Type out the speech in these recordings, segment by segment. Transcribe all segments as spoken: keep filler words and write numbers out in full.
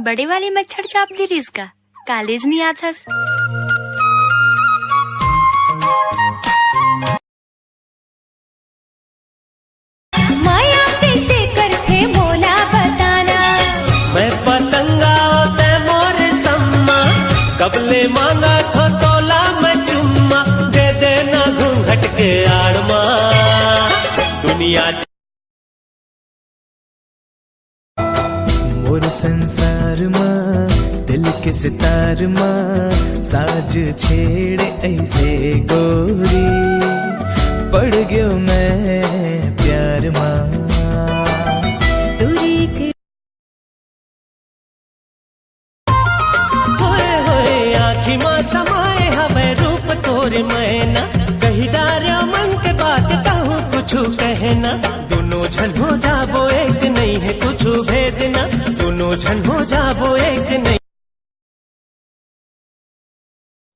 बड़े वाले मच्छर चाप दिस का? कॉलेज नहीं आथस। माया कइसे करथे मोला बताना। मैं पतंगा तैं मोर सम्मा, कब ले मांगथों तोला मैं चुम्मा, दे देना घूंघट के आड़ मा। दुनिया मोर संसार मा, दिल के सितार मा, साज छेड़े अइसे गोरी, पड़ गयो मैं प्यार मा। दूरी के होए होए आँखी मा समाए हवे रूप तोर मैना, कहि डारेंव मन के बात कहूँ कुछु कहे ना। दुनों झन हो जाबो एक, नइ हे कुछु भेद ना। दुनों झन हो जाबो एक, नइ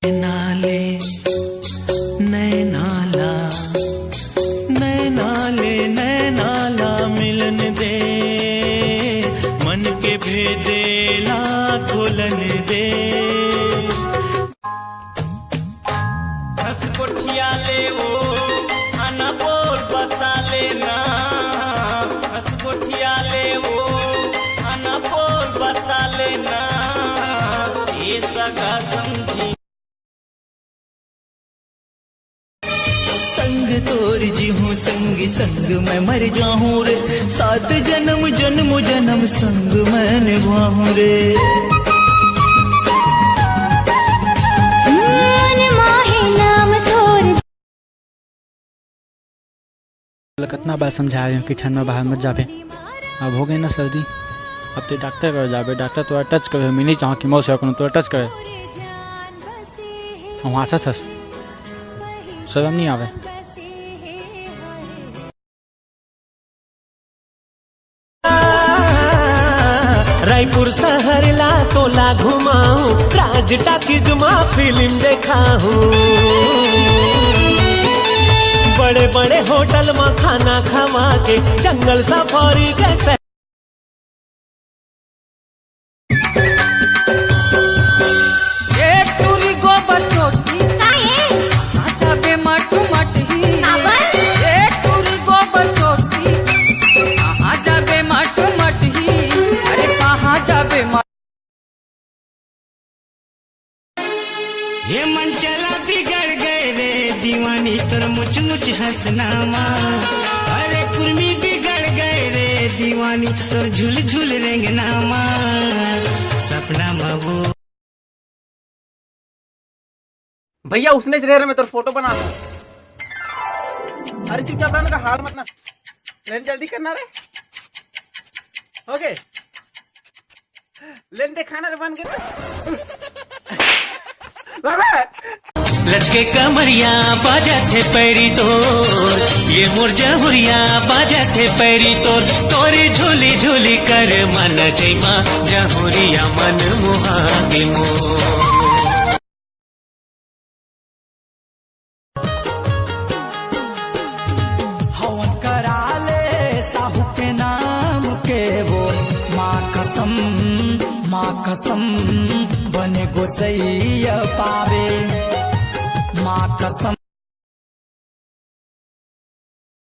नैना ले, नैना ला, नैना ले, नैना ला मिलन दे, मन के भेदे ला खोलन दे। हस गोठिया ले वो, अना बोल बता लेना। हस गोठिया ले वो, अना बोल बता लेना। ये सगा समझी। संग तोर जीहूँ संग, संग मैं मर जाहूँ रे। सात जनम, जनम, जनम संग मैं निभाहूँ रे। मन माहे नाम तोर। कतना बार समझाए हूँ कि ठंड में बाहर मत जाबे। अब हो गए ना सर्दी, अब तैं डॉक्टर कर जाबे। डॉक्टर तोरा टच करे, मैं नहीं चाहूँ कि मोर से कोनो तोरा टच करे। हम हंसत हस, शर्म नहीं आवे। रायपुर शहर ला तोला घुमाहूँ, राज टाकीज मा फिल्म देखाहूँ, बड़े बड़े होटल मा खाना खवा के जंगल सफारी जैसे। ए टूरी गोबर चोटी। का ए? कहाँ जाबे माटू माटी? काबर? ए टूरी गोबर चोटी। कहाँ जाबे माटू माटी? अरे कहाँ जाबे मा- हे मन चला बिगड़ गए रे दीवानी तोर मुच मुच हंसना मा। अरे कुर्मी बिगड़ गए रे दीवानी तोर झुल झुल रेंगना मा। सपना मा वो भैया, उसने रे रे, मैं तोर फोटो बना दूं। अरे चुपचाप रह ना, हाल मत ना। लेन जल्दी करना रे। ओके। लेन दिखाना रे बन के। बाबा। लचके कमरिया बाजथे पैरी तोर, ये मोर जहुरिया बाजथे पैरी तोर, तोरी झोली झोली कर मन जइमा जहुरिया मन मुहा के मोर। हवन करा ले साहू के नाम के वो, माँ कसम, माँ कसम, बने गोसैया पावे, माँ कसम।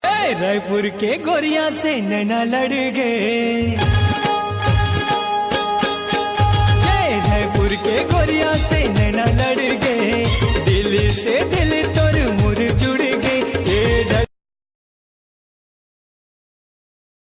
ए, रायपुर के गोरिया से नैना लड़ गए।